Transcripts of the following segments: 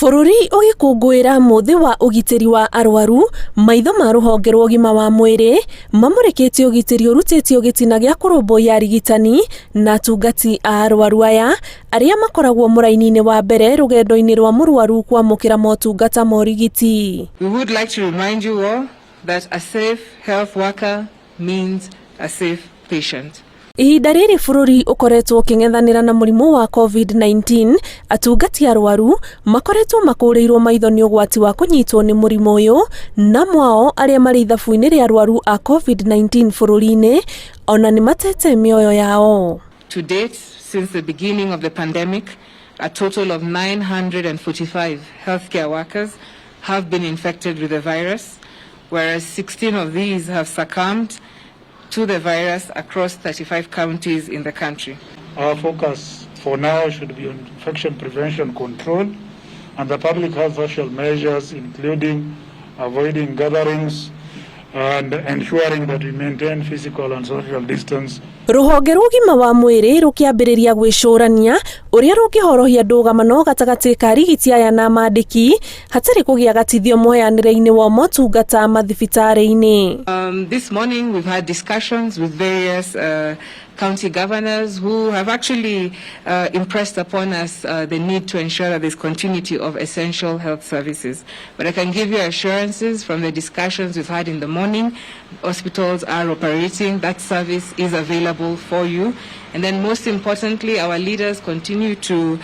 Bũrũri ũgĩkũngũĩra mũthĩ wa ũgitĩri wa arwaru, maitho ma rũhonge rwa ũgima wa mwĩrĩ mamũrĩkĩte ũgitĩri ũrutĩtio gĩtina gĩa kũrũmbũiya arigitani na atungati a arwaru aya arĩa makoragwo mũraini-inĩ wa mbere rũgendo-inĩ rwa mũrwaru kwamũkĩra motungata ma ũrigiti. We would like to remind you all that a safe health worker means a safe patient. Ihinda rĩrĩ bũrũri ũkoretwo ũkĩng'ethanĩra na mũrimũ wa COVID-19, atungati arwaru makoretwo makũrĩirwo maitho nĩ ũgwati wa kũnyitwo nĩ mũrimũ ũyũ, na mwao arĩa marĩ ithabu-inĩ rĩa arwaru a COVID-19 bũrũri-inĩ ona nĩ matete mĩoyo yao. To date, since the beginning of the pandemic, a total of 945 healthcare workers have been infected with the virus, whereas 16 of these have succumbed to the virus across 35 counties in the country. Our focus for now should be on infection prevention control and the public health social measures, including avoiding gatherings and ensuring that we maintain physical and social distance. Rũhonge rwa ũgima wa mwĩrĩ rũkĩambĩrĩria gwĩcũrania ũrĩa rũngĩhorohia ndũgamano gatagatĩ ka arigiti aya na mandĩki hatarĩ kũgĩa gatithio mũheanĩre-inĩ wa motungata mathibitarĩ-inĩ. This morning we've had discussions with various county governors who have actually impressed upon us the need to ensure that there's continuity of essential health services. But I can give you assurances from the discussions we've had in the morning, hospitals are operating, that service is available for you. And then most importantly, our leaders continue to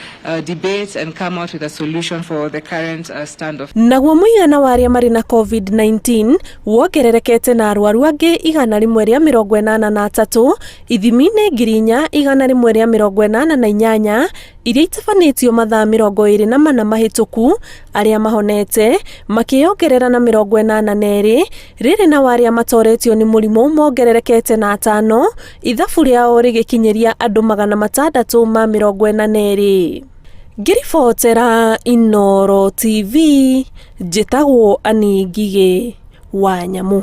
debate and come out with a solution for the current standoff. Naguo mũigana wa arĩa marĩ na COVID-19 wongererekete na arwaru angĩ 183 ithimi-inĩ 4188 iria itabanĩtio mathaa 24 mahĩtũku, arĩa mahonete makĩongerera na 82, rĩrĩ na arĩa matoretio nĩ mũrimũ mongererekete na atano, ithabu rĩao rĩgĩkinyĩria andũ 642. Ngĩribotera Inooro TV, njĩtagwo Annie Ngigĩ wa Nyamũ.